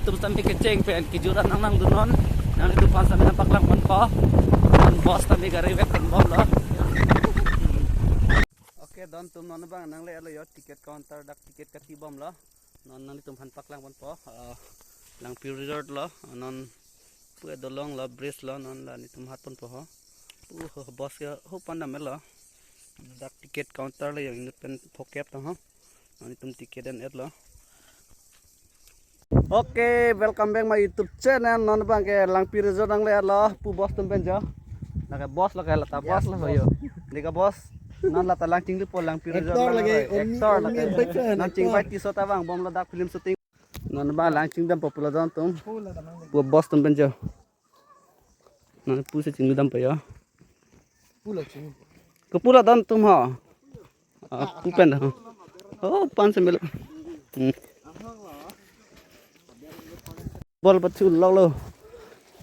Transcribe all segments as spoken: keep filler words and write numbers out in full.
Tum sitame kecheng pen kejut an nangnangdunnon. Nanglitumphan sitame nangpaklang ponpo. Non boss sitame gari vek ponbomlo. Okay, don atum, non abang nangle-etlo yo, ticket counter dak ticket katibomlo. Non nanglitumphan paklang ponpo. Ah, Langpi Resort lo. Non pu dolong lo, bridge lo, non la nelitum hat ponpo ho. Pu ho boss ke ho pandam-etlo. Dak ticket counter lo yo, inut pen phokep to ho. Non nelitum ticket en-etlo. Okay, welcome back my YouTube channel. Non abang ke Langpi Resort nangle-etlo, pu boss atum pen jo. Lake boss, lake lata boss lo yo. Deka boss. Non lata lang chinglupo Langpi Resort. Actor lang lake, lake. Actor Omni lake. Omni Bhai pen, non actor. Chingvai tiso ta vang bomlo, dak film shooting. Non abang lang chingdampo pulo don atum. Pu boss atum pen jo. Non pusi chingdampo yo. Pulo ching. Ke pulo don atum ho. Ah, pu pen ho. Oh, pan sambil. Hmm. Ball pathu loklo.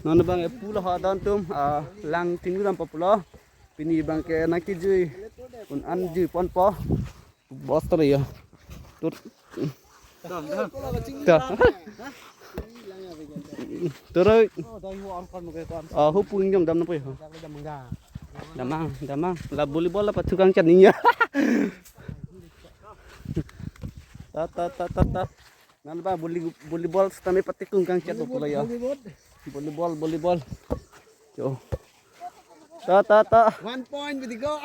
Non abang ke pulo ho don atum. Ah, lang chingdampo pulo. Pini abang ke nangkejui un-an jui ponpo. Boss to yo. Tut. Ta. Turoi. Ah, ho pu ingjong damnangpo yo. Damnang, damnang. La volleyball la pathukang chan niya. Ta, ta, ta, ta, ta. Non abang volley-, volleyball sitame patikungkang chat pulo yo. Volleyball, volleyball. Yo. Ta, ta, ta. One point, Bidiko.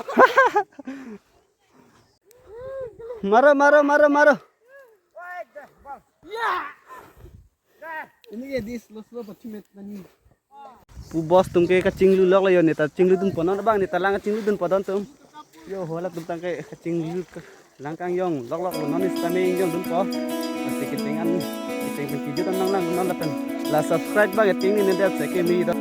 Maro, maro, maro, maro. Ini ya, di slow, slow, pachimet nani. Pu boss atum ke kachinglu loklo yo, neta chingludunpo, non abang neta lang chingludunpo don atum. Yo, halatum tangte kachinglu ke lang kangjong lokloklo, non sitame ingjongdunpo. Pasti kecheng an, kecheng pen kejut an nangnangdun non lapen. La subscribe abang ting ni ne det seke mi do.